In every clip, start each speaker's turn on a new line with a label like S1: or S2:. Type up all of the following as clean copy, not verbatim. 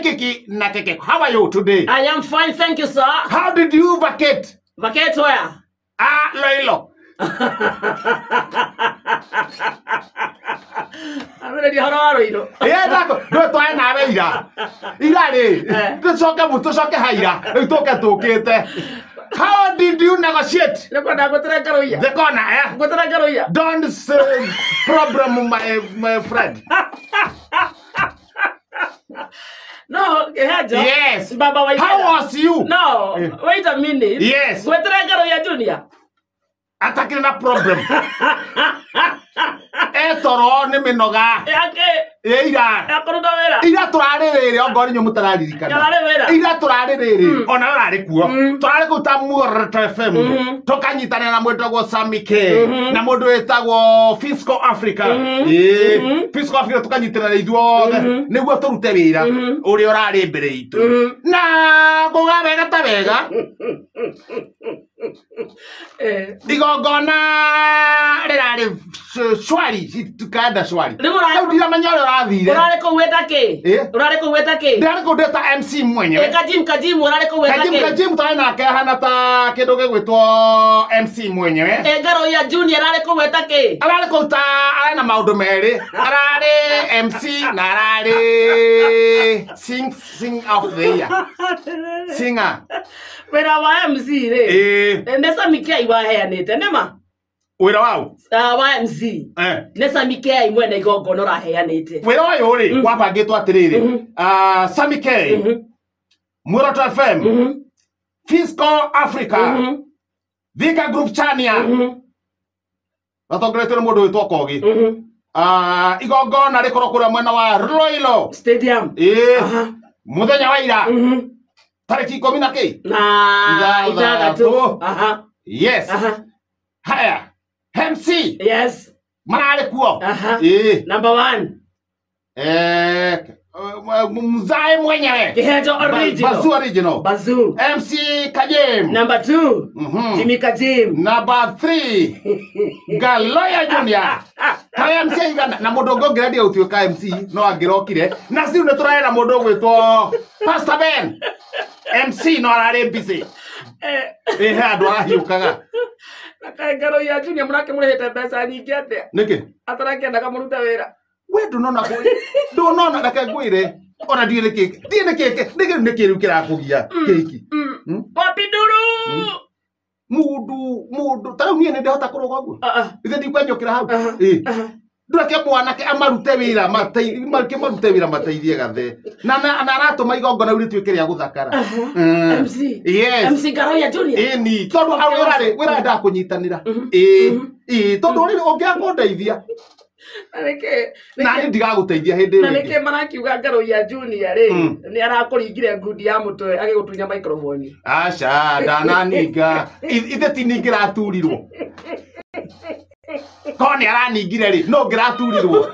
S1: Kiki na Keke. How are you today?
S2: I am fine, thank you, sir.
S1: How did you vacate?
S2: Vacate where?
S1: Ah, Loilo.
S2: Amĩrĩria horo wa Rũirũ.
S1: Ĩ ndako, ndũ twae nawe ira. Ira rĩ, tũcoke tũcoke haira, rĩu tũke tũkĩte. How did you negotiate?
S2: Nĩ kwenda ngũtĩre ngarũiya.
S1: The corner, eh?
S2: Ngũtĩre ngarũiya.
S1: Don't say problem, my friend.
S2: No, Kĩhenjo.
S1: Yes.
S2: Baba wa
S1: How was you?
S2: No, wait a minute.
S1: Yes.
S2: Ngwĩtĩre ngarũiya Junior.
S1: Atakĩrĩ na problem. Etoro nĩ mĩnoga.
S2: Yake.
S1: Ĩ ira.
S2: Ya kũruta wĩra.
S1: Ira tũrarĩ rĩrĩ ongorwo inyuĩ mũtararirikana.
S2: Tũrarĩ wĩra.
S1: Ira tũrarĩ rĩrĩ ona ũrarĩ kuo. Tũrarĩ kũu ta Muoroto FM. Tũkanyitanĩra na mũndũ Sammy K na mũndũ wĩtagwo Fiscal Africa. Ĩ Fiscal Africa tũkanyitanĩra ithuothe nĩguo tũrute wĩra ũrĩa ũrarĩ mbere itũ. Na ngũga wega ta wega. Igongona rĩrarĩ shwari tukaenda shwari.
S2: Rĩu
S1: Rĩu ndiramenya ũrĩa ũrathire.
S2: Ũrarĩ kũu wĩta kĩ?
S1: Ĩ?
S2: Ũrarĩ kũu wĩta kĩ?
S1: Ndĩrarĩ kũu ndĩ ta MC mwenyewe.
S2: Ĩ Kajim Kajim ũrarĩ kũu wĩta
S1: Kajim
S2: kĩ?
S1: Kajim twarĩ nake ahana ta kĩndũ gĩgwĩtwo MC mwenyewe.
S2: Ĩ Ngaruiya Junior ararĩ kũu wĩta kĩ?
S1: Ararĩ kũu ta ararĩ na maũndũ merĩ. Ararĩ MC na ararĩ sing of the year. Singer.
S2: Wĩra wa MC rĩ.
S1: Ĩ.
S2: Nĩ Sammy K waheanĩte nĩma?
S1: Wĩra waũ?
S2: Wa MC. Nĩ Sammy K mwene igongona ũraheanĩte.
S1: Wĩra ũyũ rĩ wabangĩtwo atĩrĩrĩ. Sammy K. Muoroto FM. Fiscal Africa. Thika Group Chania. Gatongoretio nĩ mũndũ wĩtwo Kogi. Igongona rĩkorwo kũrĩa mwena wa Roilo
S2: Stadium.
S1: Ĩ. Mũthenya wa ira. Tarĩki ikũmi na kĩ?
S2: Na ithathatũ.
S1: Yes. Haya. MC.
S2: Yes.
S1: Mararĩ kuo. Ĩ.
S2: Number 1.
S1: Mzae mwenyewe.
S2: Kihenjo original.
S1: Bazu original.
S2: Bazu.
S1: MC Kajim.
S2: Number 2. Jimmy Kajim.
S1: Number 3. Galoya Junior. Ta MC igana na mũndũ ũngĩ ũngĩrendia gũtuĩka MC no angĩrokire. Na ciu nĩ tũrarĩ na mũndũ ũgwĩtwo Pastor Ben. MC no ararĩ busy. Ĩ he andũ arahiũkaga.
S2: Na kaĩ Ngaruiya Junior mũrakĩmũrĩhĩte mbeca nyingĩ atĩa?
S1: Nĩkĩ?
S2: Atarakĩendaga mũrute wĩra.
S1: We ndũnona ndũnona reke ngwĩre ona ndiĩ nĩkĩ ndiĩ nĩkĩ nĩkĩ nĩkĩ rĩu kĩrakũgia kĩhiki.
S2: Wapi nduru?
S1: Mũndũ mũndũ ta rĩu niĩ nĩ ndĩhota kũrũga ũguo. Ithe ndikwenjũkĩra hau. Ĩ. Ndũreke mwanake amarute wĩra marute wĩra mateithie gathe. Na aratũma igongona rĩu rĩtuĩke rĩa gũthakara.
S2: MC.
S1: Yes.
S2: MC Ngaruiya Junior.
S1: Ĩni tondũ wĩra rĩ wĩra endaga kũnyitanĩra. Ĩ. Ĩ tondũ rĩrĩ ũngĩaga kũndeithia. Na nĩ ndigagũteithia hĩndĩ ĩyo.
S2: Na nĩkĩ marakiuga Ngaruiya Junior rĩ nĩ arakũringire ngundi ya mũtwe agĩgũtunya microphone.
S1: Aca ndananinga. Ithe ti ningĩraturirwo. Korwo nĩ araningire rĩ no ngĩraturirwo.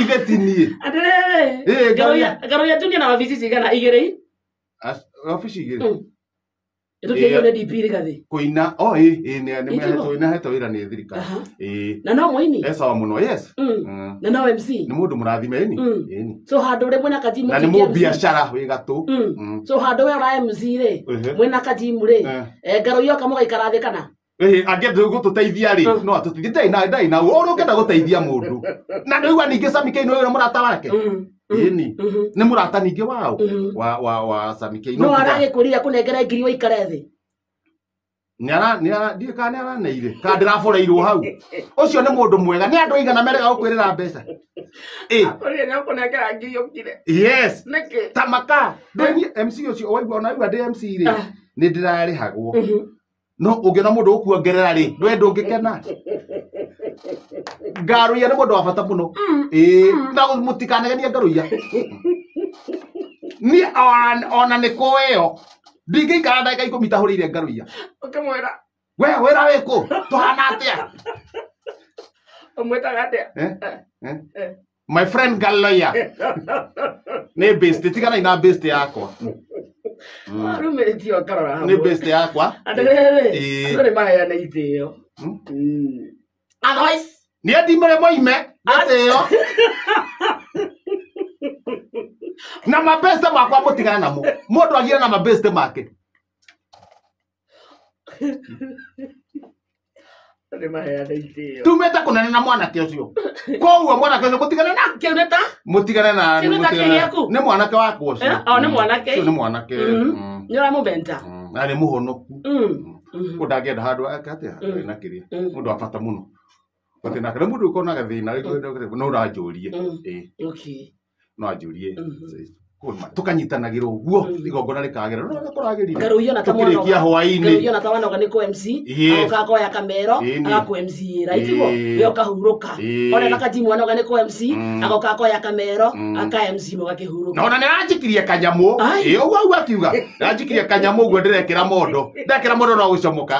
S1: Ithe ti niĩ.
S2: Atĩrĩrĩ Ngaruiya Junior na wabici cigana igĩrĩ?
S1: Wabici igĩrĩ.
S2: Ĩtũkĩrio nĩ DP Rigathi.
S1: Kũina o ĩ ĩ nĩ ahetwo wĩra nĩ thirikari. Ĩ.
S2: Na no mũini?
S1: E sawa mũno yes.
S2: Na no MC?
S1: Nĩ mũndũ mũrathime ĩni. Ĩni.
S2: So handũ rĩ mwĩna Kajimu.
S1: Na nĩ mũbiacara wĩ gatũ.
S2: So handũ we ũra MC rĩ mwĩna Kajimu rĩ Ngaruiya oka mũgaikara thĩ kana?
S1: Ĩ angĩenda gũtũteithia rĩ no atũteithie ndarĩ na ũrĩa ũngĩenda gũteithia mũndũ. Na nĩũigua ningĩ Sammy K nĩ ũrĩa mũrata wake. Ĩni. Nĩ mũrata ningĩ wao wa Sammy K.
S2: No aragĩkwĩrire kũnengere ngiri ũikare thĩ.
S1: Nĩ ndiũĩ kana nĩ araneire kana ndĩraboreirwo hau. Ũcio nĩ mũndũ mwega nĩ andũ aigana merega gũkwĩrĩra mbeca. Ĩ.
S2: Akwĩrire nĩ akũnengera ngiri ũkire.
S1: Yes.
S2: Nĩkĩ?
S1: Ta maka. Ndĩ MC ũcio waigua ona waigua ndĩ MC rĩ nĩ ndĩrarĩhagwo. No ũngĩona mũndũ ũkuongerera rĩ ndwe ndũngĩkena. Ngaruiya nĩ mũndũ wa bata mũno. Ĩ na mũtikanegenie Ngaruiya. Niĩ ona nĩ kũĩ ĩyo ndingĩikara ndagĩka ikũmi itahũrĩire Ngaruiya.
S2: Ũkĩmwĩra.
S1: We wĩra wĩkũ? Tũhana atĩa?
S2: Ũmwĩtaga atĩa?
S1: My friend Galoya. Nĩ best tiganai na best yakwa.
S2: Arumĩrĩtio ngarora hamwe.
S1: Nĩ best yakwa.
S2: Atĩrĩrĩ andũ nĩ maheana itĩo. Otherwise
S1: Nĩ endimũre moime gĩtĩo. Na mabeste makwa mũtigane namo. Mũndũ agire na mabeste make.
S2: Nĩ maheana itĩo.
S1: Tumĩte kũnene na mwanake ũcio. Koguo mwanake ũcio mũtigane na
S2: Kĩu nĩ ta?
S1: mũtigane na
S2: Kĩu nĩ ta
S1: mũtigane na-
S2: kĩgĩaku?
S1: Nĩ mwanake wakwa ũcio.
S2: Eh, o, nĩ mwanake.
S1: Ũcio nĩ mwanake.
S2: Nĩ ũramũmenta?
S1: Na nĩ mũhonoku.
S2: Mm.
S1: Kũ ndangĩenda handũ ake atĩa na kĩrĩa. Mũndũ wa bata mũno. Gũtirĩ nake. Nĩ mũndũ ũkonaga thĩna no ũranjũrie. Ĩĩ.
S2: Okay.
S1: No anjũrie. Tũkanyitanagĩra ũguo igongona rĩkagĩra. No nĩ kũragĩrire.
S2: Ngarũiywo na ta
S1: Tũkĩrĩkia hwaĩ-inĩ.
S2: Ngarũiywo na ta wanoga nĩ kũ MC.
S1: Yes.
S2: Agoka akoya kamero,
S1: Ĩni.
S2: agakũ MC ra itiguo.
S1: Ĩĩ.
S2: We ũkahurũka.
S1: Ĩĩ.
S2: Ona na kajimu wanoga nĩ kũ MC, agoka akoya kamero, aka MC mũgakĩhurũka.
S1: Na ona nĩ aranjikirie kanyamũ.
S2: Ai.
S1: Ĩĩ ũguo ũguo akiuga. Aranjikirie kanyamũ ũguo ndĩrekĩra mondo. Ndekĩra mondo no gũcomoka.